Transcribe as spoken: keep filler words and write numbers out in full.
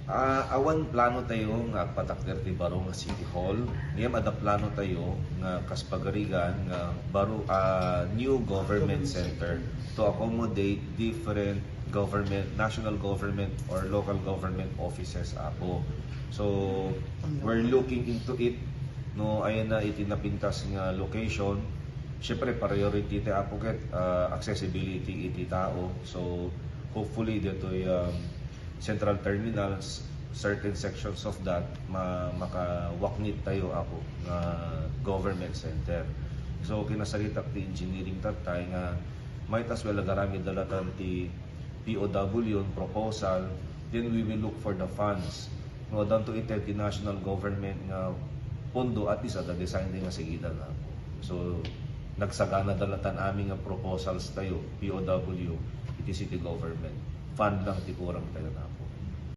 Ah, awan plano tayo nga agpatakder ti baro nga City Hall. Ngem adda plano tayo nga kas pagarigan nga baro, ah, new government center to accommodate different government, national government or local government offices, Apo. So, we're looking into it, no, ayan na iti napintas nga location. Siyempre, priority ti Apo ket, ah, accessibility iti tao. So, hopefully, ditoy, um, central terminals, certain sections of that, ma-, makawaknit tayo, Apo, nga government center. So, kinasaritak ti engineering that time nga might as well agaramid da latan ti P O W, proposal, then we will look for the funds. No, addanto iti national government nga pondo, at least adda design nga sigidan, Apo. So, nagsagana da latan amin nga proposals tayo, P O W, iti city government. Fund lang ti kurang tayo na.